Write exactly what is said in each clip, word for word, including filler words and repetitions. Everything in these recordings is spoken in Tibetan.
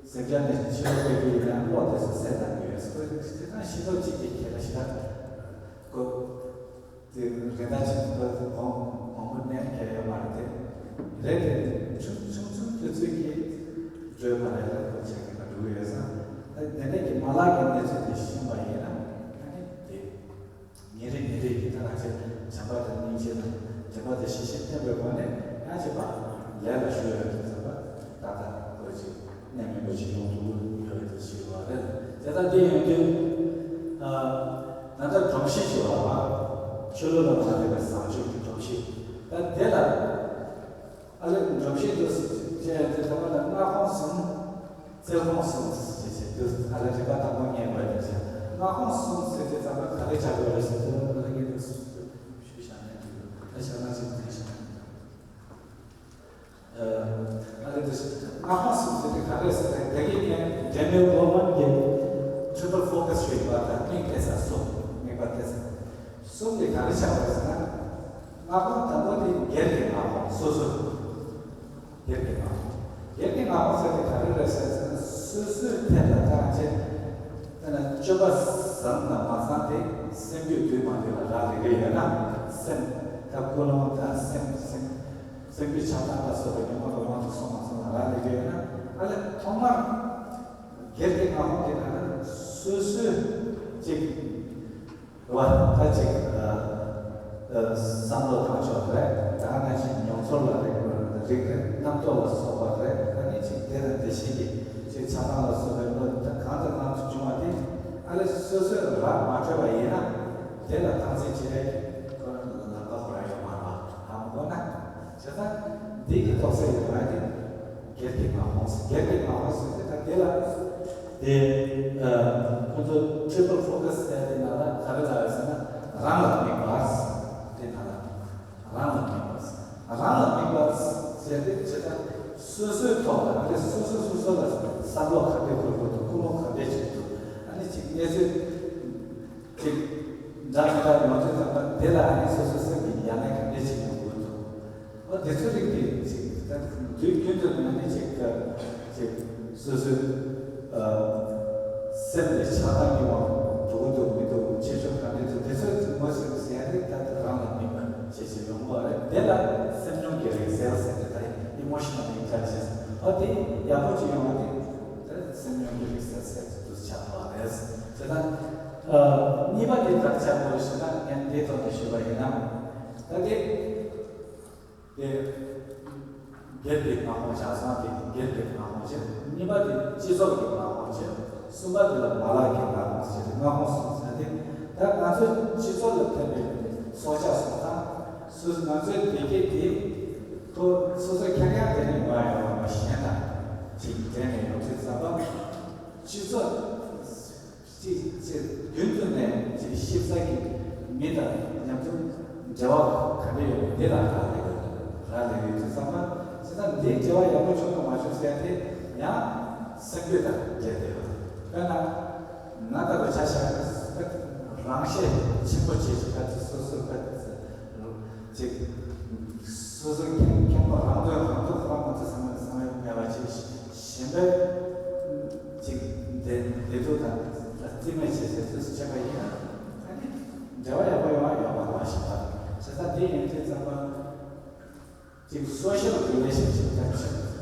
སེམས་ཅན་ནི་ཕྱི་རོལ་པའི་ཡིན་ན་བློ་དེ་ཚོ་སད་བཏང་གི་ཡོད། དེ་དང་ཤེས་རྟོགས་གཅིག་གིས་ཁྱེད་ལ་ཤེས་རབ་དགོས། དེ་རིན་ཐང་ཆེན་པོ་གོང་མང་པོ་ནས་ཁྱེད་ཡོད་མ་རེད་དེ། རེད་དེ་ཆུང་ཆུང་ཆུང་དུས་ཚོད་ཀྱིས་བགྲོད་པ་རེད་ལ་ཁོ་ཆགས་ཀྱི་ལ་འགྲོ་གི་ཡོད་ཙང་། ད་དེ་འདྲ་གི་མ་ལག་གི་གནས་ཚུལ་དེ་ཤེས་པ་ཡིན་ན་ཨ་ནི་དེ། ཉིན་རེ་ཉིན་རེ་ཡིན་ད་ང་ཚོས་བྱམས་པ་དང་སྙིང་རྗེ་དང་དྲན་པ་དང་ཤེས་བཞིན་བསྟེན་པའི་སྒོ་ནས་ཡང་བྱས་པ་ལས་ལ་ཞུགས་ཡོད་དུ་བྱམས་པ་ཏག་ཏག་དགོས་ཅིག་གནས་མི་དགོས་ཅིག་ཡོང་ཐུབ་ཀྱི་ཡོད་དུ་ཞུས་པ་རེད། དེ་ལྟར་འདི་ཡོང་དུས་ད་ལྟ་སྒྲོམ་གཞི་ཞུ་བ་ལ་ཆོས་ལུགས་ལ་མ་ལྟོས་པའི་བཟང་སྤྱོད་ཀྱི་སྒྲོམ་གཞི་ད་དེ་ལ། ཨ་ལས་སྒྲོམ་གཞི་དུ་ཅེས་དེ་ལྟ་བ་ལ་སྔགས་ཁོང་གསུམ། རྩེར་ཁོང་གསུམ་ཞེས་བྱས་དུས་ཨ་ལས་རིམ་པ་དང་པོ་ངེས་པར་དུ་བྱས། སྔགས་ཁོང་གསུམ་ཟེར་དུས་ཙམ་པ་ག་རེ་བྱ་དགོས་རེད་ཟེར་དུས་ཨ་ལས་ངེས་པར་དུ་ཞུས་བཞག་ནས་དུས་ད་ཞག་ན་ཞིག་དེ་ཞག་ན་ཨ་ལས་དུ་སྔགས་ཁོང་གསུམ་ཟེར་དུས་ག་རེ་ཟེར་ཏེ་དེ་གི་ནས་ཌེ་ནིལ་གོ་ལ་མན་གྱི་ཊི་རི་པལ་ཕོ་ཀ་སི་ཞུས་པ་དང་དམིགས་གཏད་ས་གསུམ་དམིགས་པ་གཏད་ས་གསུམ་དེ་ག་རེ་བྱ་དགོས་རེད་ཟེར་ན། སྔགས་ཁོང་དང་པོ་དེ་སྒེར་གྱི་སྔགས་ཁོང་སོ་སོ། སྒེར་གྱི་སྔགས་ཁོང་། སྒེར་གྱི་སྔགས་ཁོང་ཟེར་དེ་ག་རེ་རེད་ཟེར་ན་སོ་སོའི་ཐད་ལ་བཏང་བྱས། དཔེར་ན་སྤྱོད་པ་བཟང་དང་མ་བཟང་དེ་སེམས་རྒྱུད་འདུས་མ་འདུས་ལ་རག་ལས་ཀྱི་ཡོད་ན་སེམས་ད་ཀུན་སློང་དང་སེམས་སེམས་སེམས་རྒྱུད་ཆགས་སྡང་ལ་སོགས་པའི་ཉོན་མོངས་པ་ཡོངས་སུ་སོང་མ་སོང་ལ་རག་ལས་ཀྱི་ཡོད་ན་ཨ་ལས་ཐོག་མར་སྒེར་གྱི་སྔགས་ཁོང་དེ་ལ་སོ་སོའི་གཅིག་བ། ད་ཅིག་བསམ་བློ་བཏང་ཕྱོགས་རེད། ད་ནང་བཞིན་མྱོང་ཚོར་ལ་རིག་རིག་རེད། རྣམ་རྟོག་ལ་སོགས་པ་རེད། ད་ནི་ཅིག་དེ་དང་དེ་བཞིན་གྱི་ཅིག་ཆགས་སྡང་ལ་སོགས་པའི་བློ་ད་གང་དང་གང་དུ་བྱུང་བ་དེ་ཨ་ལས་སོ་སོས་རག་མ་འཕྲོད་པ་ཡིན་ན་དེ་ལ་སྟངས་འཛིན་བྱེད་ཡས་ཀྱི་ཁོ་རང་ལ་ལག་པ་ཁོ་རང་ཡོད་མ་རེད་པ། དང་པོ་ན་བྱས་ཙང་འདི་གི་རྟོགས་སད་ཡོད་མ་རེད། སྒེར་གྱི་སྔགས་ཁོང་། སྒེར་གྱི་སྔགས་ཁོང་ཟེར་དུས་ད་དེ་ལ་དེ་ཁོང་ཚོ་ཊི་རི་པལ་ཕོ་ཀ་སི་ཟེར་དེ་ནང་ལ་ག་རེ་ལབ་ཡོད་ཟེར་ན་རང་ལ་དམིགས་པ། དེ་ནང་ལ་རང་ལ་དམིགས་པ། རང་ལ་དམིགས་པ་ཟེར་དེ་བྱས་ཙང་སོ་སོའི་ཐོག་ལ་ཨ་ནི་སོ་སོ་སོ་སོ་ལ་བསམ་བློ་ག་འདྲས་འཁོར་དགོས་འདུག་ཀུན་སློང་ག་འདྲས་བྱེད་འདུག་ཨ་ནི་ཅིག་གནས་ཚུལ་ཅིག་འདྲ་མི་འདྲ་ཡོང་དུས་ཙམ་པ་དེ་ལ་ཨ་ནི་སོ་སོ་སེམས་ཀྱི་ཡ་ལན་ག་འདྲས་ཅིག་ཡོང་དགོས་འདུག་ཨོ་དེ་ཚོ་རིགས་དེ་ཅིག་ད་དུས་རྒྱུན་དུ་ང་ནི་ཅིག་ཅིག་སོ་སོའི་སེམས་ལ་ཆགས་སྡང་གི་དབང་འགྲོ་གི་འདུག་མི་འདུག་ཆེ་ཆུང་གང་འདྲ་འདུག་དེ་ཚོ་ཅིག་མ་ཟིན་ཟེར་ཡ་དེ་ད་ལྟ་རང་ལ་དམིགས་པ་བྱེད་བྱེད་ཡོང་བ་རེད། དེ་ལ་སེམས་མྱོང་གི་རིགས་སེལ་ཟེར་ཏེ་ད་ཨི་མོ་ཤི་ནལ་ཨིན་ཊེ་ལི་ཇེན་སི་ཨོ་དེ་ཡག་པོ་ཅིག་ཡོང་བ་དེ་ད་སེམས་མྱོང་གི་རིགས་སེལ་ཟེར་དུ་ཆགས་པ་རེད། དེ་ལ་གཉིས་པ་དེ་ག་རེ་ཆགས་དགོས་རེད་ཟེར་ན་ངས་འདི་ཐོག་ནས་ཞུས་པ་ཡིན་ན། ད་དེ། དེ། སྒེར་གྱི་སྔགས་ཁོང་ཆ་ཚང་དེ་སྒེར་གྱི་སྔགས་ཁོང་བྱས། གཉིས་པ་དེ་སྤྱི་ཚོགས་ཀྱི་སྔགས་ཁོང་བྱས། གསུམ་པ་དེ་ལ་མ་ལག་གི་སྔགས་ཁོང་ཟེར་ཏེ་སྔགས་ཁོང་གསུམ་ཟེར་ཏེ། ད་ང་ཚོའི་སྤྱི་ཚོགས་ལ་ཕན་པའི་སྲོག་ཆགས་སོང་ཙང་སུ་ང་ཚོའི་བདེ་སྐྱིད་དེ་ཁོ་སོ་སོ་ཁྱེར་ཡག་དེ་ནི་མ་ཡོང་བ་གཞན་དང་ཅིག་འབྲེལ་ནས་ཡོང་དུས་ཙམ་པ་སྤྱི་ཚོགས། ཅིག་ཅིག་རྒྱུན་དུ་ནས་ཅིག་ཤེས་ཚད་ཀྱི་མི་དང་མཉམ་དུ་འབྲེལ་བ་ག་འདྲ་ཡོད་མེད་འདི་ལ་རག་ལས་ཡོད། རག་ལས་ཡོད་དུས་ཙམ་པ་ཅི་ལྟར་འདིའི་འབྲེལ་བ་ཡག་པོ་བྱུང་དང་མ་བྱུང་ཟེར་ཏེ་ཡང་སེམས་རྒྱུད་དང་འབྲེལ་ཏེ་ཡོད། དཔེར་ན་ང་ལྟ་བུ་ཆ་བཞག་ན་རང་ཤེད་ཆེན་པོ་བྱེད་ཅིག་ག་ཚོད་སོ་སོ་ག་ཚོད། ཅིག་སོ་སོ་ཁྱིམ་ཁྱིམ་པ་རང་དོན་རང་ཐོག་རང་མ་ཐོག་བསམ་ཡང་བསམ་ཡང་མེད་པ་ཅིག་གཞན་པའི་ཅིག་བདེ་བདེ་སྡུག་དང་རྩིས་མེད་བྱེད་ཟེར་དུས་སུ་བྱས་པ་ཡིན་ན་ཨ་ནི་འབྲེལ་བ་ཡག་པོ་ཡོང་བ་ཡོད་མ་རེད་བ་ཞིག་པ། བྱས་ཙང་དེ་ཡིན་དུས་ཙམ་པ་ཅིག་སོ་ཤལ་རི་ལེ་ཤན་ཤིབ་དང་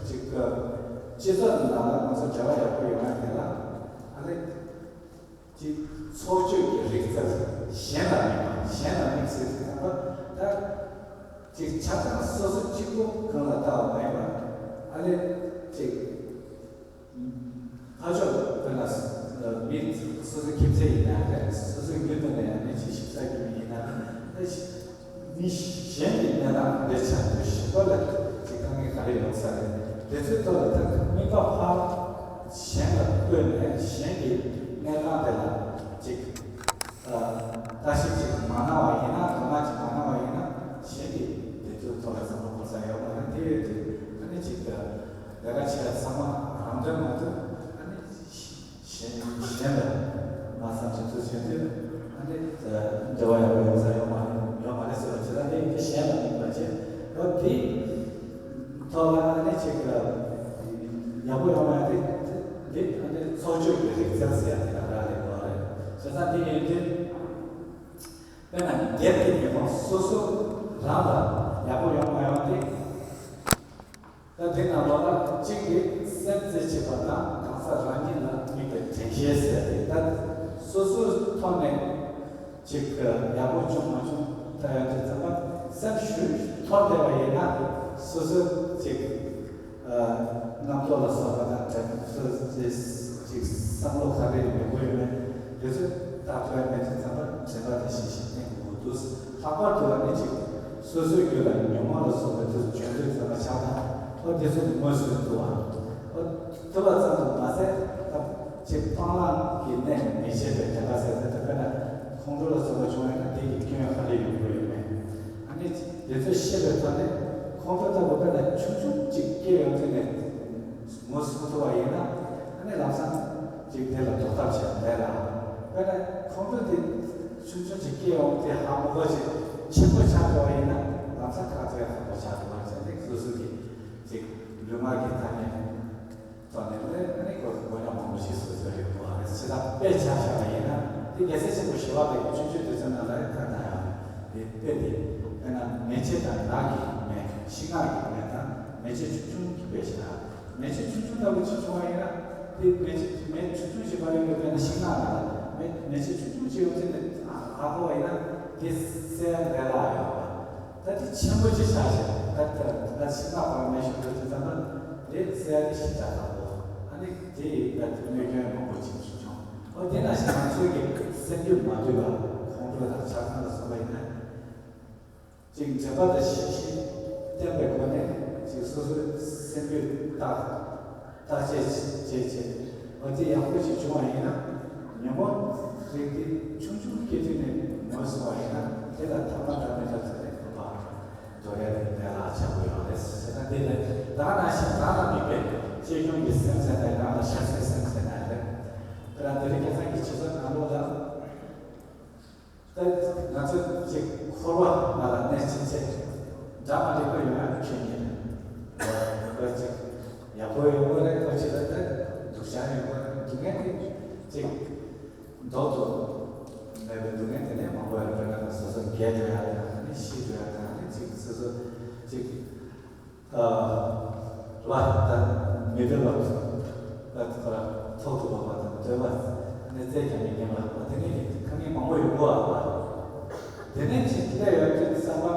ཅིག་སྤྱི་ཚོགས་ནང་ལ་ང་ཚོ་འབྲེལ་བ་ཡག་པོ་ཡོང་ཡ་དེ་ལ་ཨ་ནི། ཅིག་ཚོགས་སྤྱོད་ཀྱི་རིག་རྩལ་གཞན་ལ་དམིགས་པ། གཞན་ལ་དམིགས་ཟེར་དུས་ཙམ་པ་ད་ཅིག་ཆ་ཚང་སོ་སོ་གཅིག་པོ་གང་ལ་ལྟ་བ་མེད་པ་ཨ་ལས་ཅིག་ཕར་ཕྱོགས་དཔེར་ན་མི་སོ་སོའི་ཁྱིམ་མཚེས་ཡིན་ན་རེད། སོ་སོའི་རྒྱུད་དུ་ནས་ནི་ཅིག་ཞིབ་ཚགས་ཀྱི་མི་ཡིན་ན་རེད། མི་གཞན་གྱི་གནས་སྟངས་དེ་འདྲ་ཆགས་དུས་གཞན་པ་ལ་ཅིག་དཀའ་ངལ་ག་རེ་ཡོང་ས་རེད། དེ་ཚོའི་ཐོག་ལ་ད་དམིགས་པ་ཕར་གཞན་ལ་བཀོད་ནས་གཞན་གྱི་གནས་སྟངས་དེ་ལ་ཅིག་ཨ་བརྟག་ཞིབ་ཅིག་མ་གནང་བ་ཡིན་ན། དོ་སྣང་ཅིག་མ་གནང་བ་ཡིན་ན་གཞན་གྱི་བདེ་སྡུག་ཐོག་ལ་བསམ་བློ་འཁོར་ས་ཡོད་མ་རེད། དེ་ཡོད་དུས་ཨ་ནི་ཅིག་ལས་ཀ་བྱེད་ཡ་ཚང་མ་རང་དོན་མ་གཏོགས་ཨ་ནི། གཞན་གཞན་ལ་མ་བསམ་བྱས་ཚུལ་བྱས་དུས་ཨ་ནི་འབྲེལ་བ་ཡག་པོ་ཡོང་ས་ཡོད་མ་རེད། ཡོད་མ་རེད་ཟེར་བ་ཇི་ལྟར་དེ་ཡིན་གྱི་གཞན་ལ་དམིགས་པ་བྱས། འོ་དེ་ཐོག་ལ་ཨ་ནི་ཅིག་ཡག་པོ་ཡོང་བ་དེ་ རིག་རྩལ་ཟེར་ཡ་དེ་ལ་རག་ལས་དགོས་རེད། བྱས་ཙང་དེ་ཡིན་དུས། དཔེར་ན་སྒེར་གྱི་ཉོན་མོངས་སོ་སོ་རང་ལ་ཡག་པོ་ཡོང་མ་ཡོང་དེ། ད་དེ་ནང་ལོགས་ལ་གཅིག་དེ་སེམས་རྩེ་བྱེད་པ་དང་གང་ཟག་རང་ཉིད་ལ་དམིགས་པའི་དྲན་ཤེས་ཟེར་ཏེ། ད་སོ་སོའི་ཐོག་ནས་ཅིག་ཡག་པོ་བྱུང་མ་བྱུང་ད་ཡོད་དུས་ཙམ་པ་སེམས་ཤུགས་མཐོར་བསྡད་པ་ཡིན་ན། སོ་སོའི་ཅིག་རྣམ་རྟོག་ལ་སོགས་པ་དང་། དྲན་སོ་སོའི་ཅིག་བསམ་བློ་ག་རེ་ཡོང་གི་ཡོད་མེད་དེ་ཚོ་བརྟག་དཔྱད་མེད་དུས་ཙམ་པ་དྲན་པ་དེ་ཤེས་བཞིན་བསྟེན་དགོས་འདུག། ལྷག་པར་དུ་ཨ་ནི་ཅིག་སོ་སོའི་རྒྱུད་ལ་ཉོན་མོངས་ལ་སོགས་པའི་དུས་བྱུང་དུས་ཙམ་པ་ཆགས་སྡང་ཨོ་དེ་ཚོ་དངོས་སུ་འདུག་ཨ། ཨོ་དེ་བ་ཙམ་དུ་མ་ཟད་ད་ཅིག་སྤང་བླང་གི་གནད་ནས་མི་བྱེད་པའི་དྲན་པ་ཟེར་ཚེ། ད་དཔེར་ན་ཁོང་ཁྲོ་ལ་སོགས་པ་བྱུང་བ་ཡིན་ན་དེ་ཡི་སྐྱོན་ག་རེ་ཡོང་གི་ཡོད་མེད། ཨ་ནི་དེ་ཚོ་ཤེས་པའི་ཐོག་ནས་ཁོང་ཁྲོ་ལྟ་བུ་དཔེར་ན་ཆུང་ཆུང་ཅིག་སྐྱེ་ཡོང་དུས་ནས་ངོས་བཟུང་ཐུབ་པ་ཡིན་ན། ཨ་ནི་ལམ་སང་ཅིག་དེ་ལ་ཟློག་ཐབས་བྱེད་ལས་ལ། དཔེར་ན་ཁོང་ཁྲོ་དེ་ཆུང་ཆུང་ཅིག་སྐྱེ་ཡོང་དེ་ཧ་མ་གོ་ཅིག་ཆེན་པོ་ཆགས་འགྲོ་བ་ཡིན་ན་ལམ་སང་ཁག་ཐེག་ཁག་པོ་ཆགས་འགྲོ་བ་བྱས་ཏེ། སོ་སོ་གི་ཅིག་ལུས་ངག་གི་ཐ་སྙད་ཐོག་ནས་ལས་ཨ་ནི་ཁོ་གོ་རྙོག་མང་པོ་ཞིག་བཟོ་ཚོད་ཡོད་པ་རེད། ཇི་ལྟར་དཔེ་ཆ་བཞག་པ་ཡིན་ན་དེ་རྒྱལ་སྲས་ཆེན་པོ་ཞི་བ་ལྷས་ཀྱི་ཆུང་ཆུང་དུས་ཚོད་ནང་ལ་ད་ལྟ་ཡང་དེ་དཔེ་དེ། དཔེར་ན་མེ་ལྕེ་དང་ནགས་ཀྱི་མེ། ཤིང་ནགས་ཀྱི་མེ་དང་མེ་ལྕེ་ཆུང་ཆུང་གི་དཔེ་བཞག་ན། མེ་ལྕེ་ཆུང་ཆུང་ལྟ་བུ་ཅིག་བྱུང་བ་ཡིན་ན། དེ་མེ་ལྕེ་མེ་ཆུང་ཆུང་ཞིག་མ་ཡོང་གི། དཔེར་ན་ཤིང་ནགས་ནང་ལ་མེ་མེ་ལྕེ་ཆུང་ཆུང་ཅིག་ཡོང་དུས་ནས་ཧ་གོ་བ་ཡིན་ན་དེ་སེལ་ཡ་ལས་སླ་ཡོད་པ། ད་དེ་ཆེན་པོ་ཅིག་ཆགས་ཤིང་། ད་ད་ད་ཤིང་ནགས་ཁོ་རང་མེ་ཤོར་འགྲོ་དུས་ཙམ་པ་དེ་སེལ་ཡ་དེ་ཞེ་དྲག་ཁག་པོ། ཨ་ནི་དེ་ཡིས་ད་དེ་གནོད་སྐྱོན་མང་པོ་ཅིག་བྱུང་བྱུང་། ཨོ་དེ་ནང་བཞིན་ང་ཚོའི་གི་སེམས་རྒྱུད་མ་བཏུལ་བ། ཁོང་ཁྲོ་དང་ཆགས་སྡང་ལ་སོགས་པ་ཡིན་ན། ཅིག་འདྲེན་པ་དང་ཞི་ཞིང་བརྟན་པའི་སྒོ་ནས་ཅིག་སོ་སོའི་སེམས་རྒྱུད་བརྟག་བརྟག་དཔྱད་བྱེད་བྱེད། འོ་དེ་ཡག་པོ་ཞིག་བྱུང་བ་ཡིན་ན། ཉོན་མོངས་རིགས་དེ་ཆུང་ཆུང་སྐྱེ་དུས་ནས་ངོས་བཟུང་བ་ཡིན་ན། དེ་ལ་ཐ་མ་དང་མི་འདྲ་ཐོག་ནས་ཕན་པ་འདོར་ཡ་དེ་ལས་སླ་ཆགས་ཀྱི་ཡོད་རེད། བྱས་ན་དེ་ལས་ད་ག་ནང་བཞིན་རང་ལ་དམིགས་པའི་གཅེས་སྐྱོང་གི་སེམས་ཟེར་ན། རང་ལ་ཤ་ཚའི་སེམས་ཟེར་ན་རེད། དཔེར་ན་དེ་རིང་ཁ་སང་གི་ཆུ་ཚོད་ནང་ལོགས་ལ། ད་ང་ཚོ་ཅིག་འཁོར་བ་ནང་ལ་གནས་ཕྱིན་ཆད་འདྲ་མ་འགྲིག་པ་ཡོང་ཡ་ཁྱོན་ནས་ཡོད་པ་ཅིག་ཡག་པོ་ཡོང་གི་རེད། ཁོ་ཅིག་ལ་ད་སྡུག་ཅག་ཡོང་གི་རེད། སྡུག་བསྔལ་དེ་ཅིག་ལྡོག་ཏུ་མེད་པའི་སྡུག་བསྔལ་དེ་ནས་མང་པོ་ཡོད་རེད། དཔེར་ན་སོ་སོ་རྒས་འགྲོ་ཡ་དང་ནི་ཤི་འགྲོ་ཡ་དང་ནི་ཅིག་སོ་སོ་ཅིག་ལ་དང་མི་འདོད་པ་ལ་ཐོག་ཏུ་བབས་པ་དང་འདོད་པ་ནི་རྩལ་ཀྱང་མི་ཉམས་པ། དེ་ནི་དཀའ་ངལ་མང་པོ་ཡོང་གི་ཡོད་པ། དེ་ནས་ཅིག་སླེབས་ཡོང་དུས་ཙམ་པ།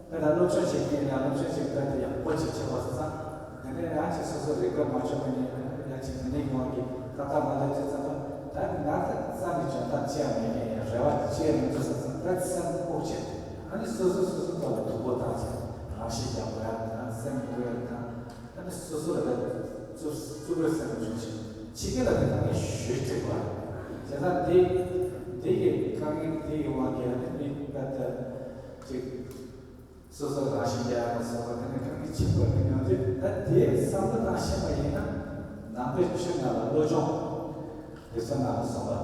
དཔེར་ན་སློབ་སྦྱོང་བྱེད་མཁན་ཡང་སློབ་སྦྱོང་བྱེད་པ་དེ་ཡག་པོ་ཅིག་བྱེད་པ་སང་། དེ་ནས་ཡང་ཅིག་སོ་སོ་རིག་པ་མ་ཆོད་པ་ནི་ཡང་ཅིག་དེ་ནས་ཡོང་གི་ཏག་ཏག་མ་སླེབས་དུས་ཙམ་པ། ད་ང་ད་རྩ་ནས་འཇོན་ཐང་ཅི་ཡང་མེད་མཁན་ཡང་རེ་བ་ཅི་ཡང་མི་འདུག་བསམ་སང་། ད་སེམས་ལྐུགས་བྱས། ཨ་ནི་སོ་སོ་སོ་སོ་ཐོག་ལ་སྡུག་པོ་བཏང་བྱས། རང་ཤི་རྒྱག་དགོས་ཡ་དང་སེམས་འགུལ་ཡ་དང་། ཨ་ནི་སོ་སོ་ལ་ད་རྩུབ་རྩུབ་པོའི་སེམས་འབྱུང་ཞིང་། ཕྱི་རྒྱལ་ལ་ད་དཀའ་ངལ་ཞེ་དྲག་བ། བྱས་ཙང་འདི་འདི་གི་དཀའ་ངལ་འདི་གི་དབང་གིས་ཨ་ནི་མི་ད་ལྟ་ཅིག་སོ་སོ་རང་ཤི་རྒྱག་ཡ་ལ་སོགས་པ་དེ་ནི་དཀའ་ངལ་ཆེན་པོ་རེད། ཡོང་དུས་ད་དེའི་བསམ་བློ་བཏང་ཤེས་པ་ཡིན་ན། ནང་པའི་ཆོས་ནང་ལ་བློ་སྦྱོང་དེ་ཚོ་ནང་ལ་གསུངས་པ།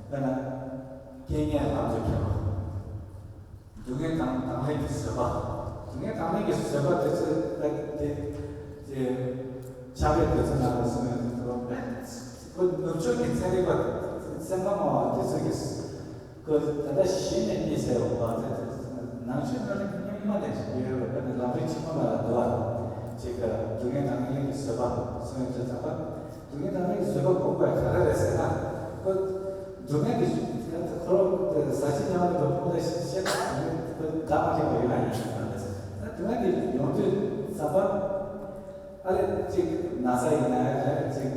དཔེར་ན་རྐྱེན་ངན་ལམ་དུ་ཁྱེར་བ། སྡུག་བསྔལ་དང་དང་ལེན་གྱི་བཟོད་པ། སྡུག་བསྔལ་དང་ལེན་གྱི་བཟོད་པ་དེ་ཚོ་དེ་དེ་ཕྱག་དཔེ་དེ་ཚོ་ནང་ལ་གསུངས་ཡོད་དུས། ཁོ་ནུབ་ཕྱོགས་ཀྱི་ཚན་རིག་པ་སེམས་ཁམས་སྨྲ་བ་དེ་ཚོ་གིས་ཁོ་ད་ལྟ་གཞི་ནས་གཉིད་སད་ཡོད་པ་དེ་ཚོ་ནང་ཆོས་ནང་ལ་སྔོན་མ་ནས་ཡོད་པ། དཔེར་ན་ལམ་རིམ་ཆེན་མོ་ནང་ལ་འདུག་པ། ཅིག་སྡུག་བསྔལ་དང་ལེན་གྱི་བཟོད་པ་གསུངས་ཡོད་དུས་ཙམ་པ། སྡུག་བསྔལ་དང་ལེན་གྱི་བཟོད་པ་དགོས་པ་ག་རེ་རེད་ཟེར་ན། ཁོ་སྡུག་བསྔལ་གྱི་ཁོ་རང་ཟ་ཆས་མཉམ་དུ་ཁོ་ལ་བཤད་ན་ཁོ་བདག་མ་ཐེག་པ་ཡོད་ན་ཡིན་ན་ད་སྡུག་བསྔལ་གྱི་ཡོང་དུས་ཙམ་པ། ཨ་ལས་ཅིག་ན་ཚ་ཡིན་ན་ཡང་ཅིག་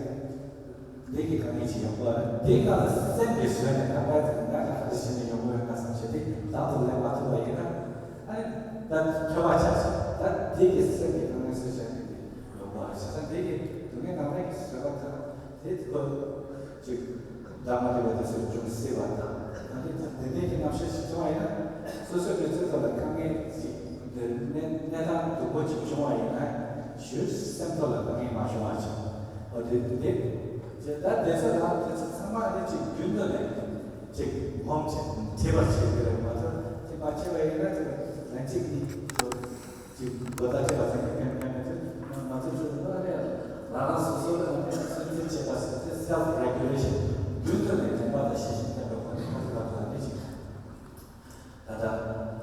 ལུས་ཀྱི་དཀའ་ངལ་ཅིག་ཡོང་གི་རེད། དེའི་སྒང་ལ་སེམས་ཀྱིས་བཟོས་ནས་ད་ལྟ་ང་ལ་ག་རེ་བྱས་ནས་ཡོང་གི་ཡོད་ན་བསམ་བྱས་ཏེ་ལམ་དུ་ལེན་མ་ཐུབ་པ་ཡིན་ན། ཨ་ནི་ད་འཁྱོལ་བ་ཆགས་སོང་། ད་དེ་གི་སེམས་ཀྱི་དཀའ་ངལ་སེལ་བྱས་ནས་དེ་ཡོང་གི་རེད། བྱས་ཙང་དེ་གི་སྡུག་བསྔལ་དང་ལེན་གྱི་བཟོད་པ་དང་དེ་ཁོ་ཅིག་བདག་མ་ཐེག་པ་དེ་ཚོས་འབྱུང་སྲིད་པ་དང་། ད་ནི་དེ་འདྲའི་གི་རྣམ་གཞག་ཅིག་བྱུང་བ་ཡིན་ན། སོ་སོའི་མི་ཚེ་ཐོག་ལ་དཀའ་ངལ་ཅིག་འདི་གནས་གནས་སྟངས་སྡུག་པོ་ཅིག་བྱུང་བ་ཡིན་ན་ཞུ་སེམས་ཐོག་ལ་དཀའ་ངལ་མ་བྱུང་བ་ཅིག་འོ་དེ་དེ་ད་དེ་ཚོ་རང་དེ་ཚོ་ཚང་མ་ནི་ཅིག་རྒྱུན་དུ་ནས་ཅིག་ངོམ་བྱས་བྲིས་པ་བྱེད་ཀྱི་རེད་མ་གཏོགས། དེ་མ་བྱས་པ་ཡིན་ན་དེ་ལན་གཅིག་གཉིས་ཅིག་མགོ་བརྡ་སྤྲད་པ་ཙམ་གྱིས་ཕན་ཕན་མི་ཐོན། མ་མ་ཐུབ་ཚོད་ལ་ནི་རང་རང་སོ་སོ་ལ་ནི་སུན་གཙེར་བྱེད་པ་ཟེར་ཏེ་སེལ་ཕི་རེ་ ཤེས་བཞིན་བསྟན་པའི་སྒོ་ནས་ཁོ་ཚོ་ལ་ཕར་ནི་ཅིག་ད་ལྟ་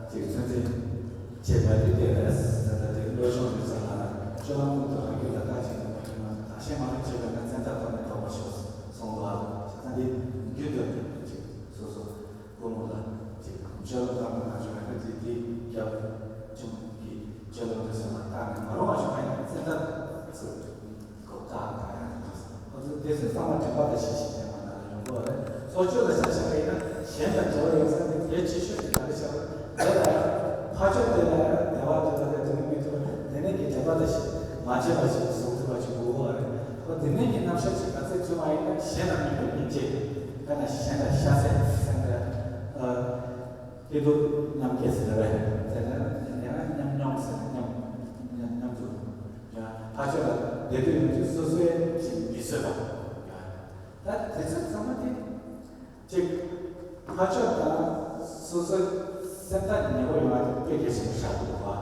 ཅིག་ཚོད་འཛིན་བྱེད་པ་དེ་དེ་རེད། ད་ལྟ་དེ་བློ་སྦྱོང་ཡོད་ས་ལ་སྤྱོད་ལམ་ཀུན་ཏུ་རང་རྒྱུད་ལ་བརྟག་ཅིང་ནི་མ་ཡིན་ན་བདག་གཞན་མ་ལུས་བྱེད་པས་ན་བཙན་ཐབས་ཐོག་ནས་ལྡོག་པར་ཤོག་གསུངས་འདུག་ཨ། བྱས་ཙང་འདི་རྒྱུད་དུ་ཅིག་སོ་སོ་ཀུན་སློང་ལ་ཅིག་སྤྱོད་ལམ་དང་མ་བྱུང་བའི་ད་དེ་དེ་རྒྱབ་ཅུང་གི་སྤྱོད་ལམ་དུ་སེམས་ལ་བརྟག་ནས་མ་རུང་བ་བྱུང་བ་ཡིན་ན་བཙན་ཐབས་སུ། གོ་བརྡ་གང་ཡང་མི་འདུག་ཨོ་ཙི་དེ་ཚོའི་ཚང་མ་དྲན་པ་དང་ཤེས་བཞིན་ལྡན་པ་ནང་ལ་ཡོང་གི་རེད། སྲོག་གཅོད་ལ་ཆ་བཞག་པ་ཡིན་ན་གཞན་དང་འབྲེལ་བ་ཡོད་ས་དེ་གལ་ཆེ་ཤོས་དེ་ག་རེ་བྱ་བ་དེ་ལ་ཡང་ཕར་ཕྱོགས་དེ་ལ་ཡང་བདེ་བ་འདོད་པ་དང་དོན་མི་འདོད་པ་དེ་ནས་ཀྱི་དྲན་པ་དང་ཤེས་མ་བྱས་པ་ཞིག་བཟུང་ཐུབ་པ་ཞིག་དགོས་ཀྱི་རེད། ཨོ་དེ་ནས་ཀྱི་རྣམ་གཞག་ཅིག་ག་ཚོད་བྱུང་བ་ཡིན་ན་གཞན་དང་མི་འདྲ་སྙིང་རྗེ་དཔེར་ན་གཞན་དང་ཤ་ཚ་ཟེར་ན་ཨ་སྐྱིད་སྡུག་མཉམ་སྐྱེད་ཟེར་བས་དེ་ལ་ཡང་མཉམ་མྱོང་ཟེར་ན་མཉམ་མཉམ་མཉམ་དུ། ཕར་ཕྱོགས་ལ་བདེ་སྡུག་ཡོང་དུས་སོ་སོའི་ཅིག་མི་བཟོད་པ། ད་དེ་ཚོ་ཚང་མ་དེ་ཅིག་ཕར་ཕྱོགས་དང་སོ་སོའི་སེམས་ཐག་ཉེ་པོ་ཡོང་བ་དེ་དཔེ་གལ་ཆེན་པོ་ཆགས་འདུག་བ།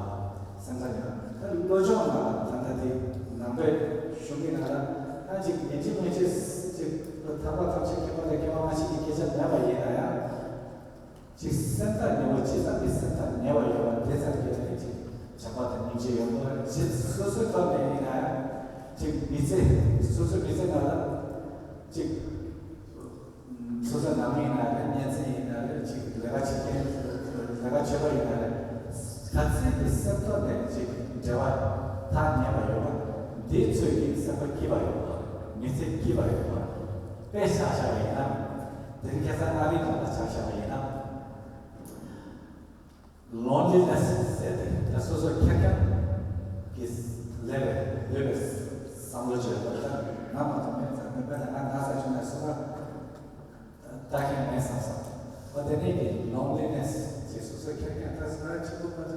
སེམས་ཐག་ཉེ་བ་ད་བློ་སྦྱོང་ནང་ལ་ད་ལྟ་དེ་ནང་པའི་གཞུང་གི་ནང་ལ་ད་ཅིག་ཡིན་གཅིག་མིན་གཅིག་ཅིག་ཐར་པ་ཐམས་ཅད་མཁྱེན་པ་དང་མཁས་པ་སྔ་ཕྱི་གི་སྐད་ཆ་མེད་པ་ཡིན་ན་ཡང་། ཅིག་སེམས་ཐག་ཉེ་བ་ཇི་ཙམ་གྱིས་སེམས་ཐག་ཉེ་བ་ཡོད་པ་དེ་ཙམ་གྱིས་ནི་ཅིག་བྱམས་པ་དང་སྙིང་རྗེ་ཡོང་དགོས། ཅིག་སོ་སོའི་ཐོག་ནས་ཡིན་ན་ཡང་ཅིག་མི་ཚེ་སོ་སོའི་མི་ཚེ་ནང་ལ་ཅིག་སོ་སོའི་ནང་མི་ཡིན་ན་རེད། གཉེན་ཚན་ཡིན་ན་རེད། ཅིག་ལས་ཀ་བྱེད་མཁན་ལས་ཀ་བྱེད་པ་ཡིན་ན་རེད། ག་ཚད་ཀྱི་སེམས་ཐོག་ནས་ཅིག་འབྲེལ་བ་ཐག་ཉེ་བ་ཡོད་པ་འདི་ཚོས་ཀྱི་སེམས་པ་སྐྱིད་པ་ཡོད་པ་མི་ཚེ་སྐྱིད་པ་ཡོད་པ་དཔེ་བཞག་བཞག་པ་ཡིན་ན། དེ་རིང་ཁ་སང་ཨ་རིའི་ནང་ལ་ཆ་བཞག་པ་ཡིན་ན། Loneliness ཟེར་ཏེ་ད་སོ་སོ་ཁེར་རྐྱང་གི་ལས་པའི་ལུས་པའི་བསམ་བློ་བྱས་པ་ད་ང་མ་གཏོགས་མེད་ཙང་མེད་པ་ད་ང་ན་ཚ་བྱུང་ན་སོ་ང་ལྟ་མཁན་མེད་བསམ་བསམ། ཨ་དེ་ནས་ཀྱི་Loneliness ཅེས་སོ་སོ་ཁེར་རྐྱང་ད་སོ་ང་གཅིག་པུ་མ་གཏོགས་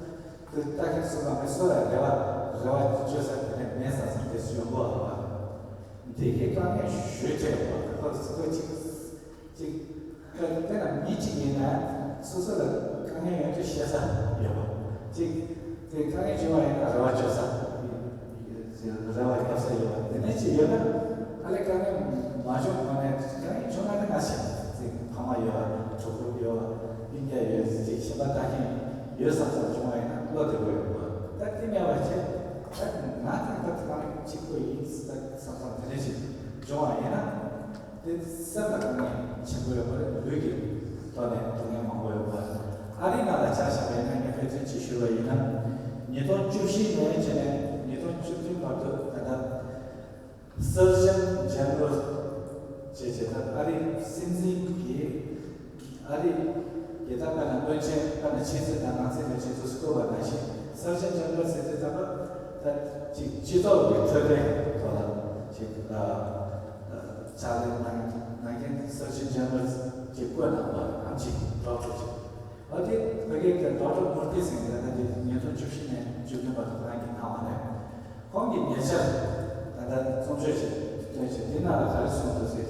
ལྟ་མཁན་སོ་ང་མེད། སོ་ལ་རེ་བ་རེ་བ་བཅོལ་ས་དེ་ནས་མེད་བསམ་བསམ་དེ་སུ་ཡོང་གོ་བ། འདི་གི་དཀའ་ངལ་ཞུ་བྱས་པ་ཁོ་སོ་སོ་གཅིག་ཅིག་དཔེར་ན་མི་གཅིག་ཡིན་ན་སོ་སོ་ལ་དཀའ་ངལ་ཡོང་རྒྱུ་ཤེས་ས་ཡོད་པ། ཅིག་དེ་དཀའ་ངལ་བྱུང་བ་ཡིན་ན་རེ་བ་བཅོལ་ས་རེ་བ་ཡོད་ས་ཡོད་པ། དེ་ནས་ཅིག་ཡོད་ན་ཨ་ལས་དཀའ་ངལ་མ་བྱུང་གོང་ནས་དཀའ་ངལ་བྱུང་ན་ནི་ང་ཤེས་ཅིག་ཕ་མ་ཡོད་གྲོགས་པོ་ཡོད་སྤུན་ཀྱག་ཡོད་ཅིག་གཞན་པ་ལྟ་མཁན་ཡོད་བསམ་བསམ་བྱུང་བ་ཡིན་ན་བློ་བདེ་པོ་ཡོད་པ། ད་དེ་མེད་པ་བྱས་ད་ང་དང་ད་དཀའ་ངལ་གཅིག་པོ་ཡིན་བསམ་བསམ་དེ་འདྲ་ཞིག་བྱུང་བ་ཡིན་ན། དེ་སེམས་ལ་དཀའ་ངལ་ཆེན་པོ་ཡོད་པ་རེད། ལུས་ཀྱི་ཐོག་ནས་སྡུག་བསྔལ་མང་པོ་ཡོད་པ་རེད། ཨ་རིའི་ནང་ལ་ཆ་བཞག་པ་ཡིན་ན་ངས་དཔེ་མཚོན་ཅིག་ཞུས་པ་ཡིན་ན། ཉིས་སྟོང་བཅུ་བཞི་ནས་བྱས་ནས་ཉིས་སྟོང་བཅུ་བདུན་བར་དུ་ད་ལྟ་Surgeon General བྱས་བྱས་ད་ཨ་རིའི་སྲིད་འཛིན་གྱི་ཨ་རིའི་རྒྱལ་དར་དཔེར་ན་བློན་ཆེན་དཔེར་ན་ཕྱི་སྲིད་དང་ནང་སྲིད་བློན་ཆེན་ཚོ་སུ་བསྐོས་པ་ནང་བཞིན་Surgeon General ཟེར་དུས་ཙམ་པ་ད་ཅིག་སྤྱི་ཚོགས་ཀྱི་འཕྲོད་བསྟེན་ཐོག་ལ་ཅིག་ཕྱག་ལས་གནང་གནང་མཁན་Surgeon General ཅིག་བསྐོས་གནང་བ་ནང་ཅིག་Doctor ཅིག་ཨ་དེ་ཕ་གིའི་Doctor Murthy ཟེར་མཁན་ད་དེ་ཉིས་སྟོང་བཅུ་བཞི་ནས་བཅུ་བདུན་བར་དུ་ཁོ་རང་གིས་གནང་བ་རེད། ཁོང་གིས་ཉེ་ཆར་ད་ལྟ་རྩོམ་ཤོག་ཅིག་བཏོན་བྱས་དེ་ནང་ལ་ག་རེ་གསུངས་འདུག་ཟེར་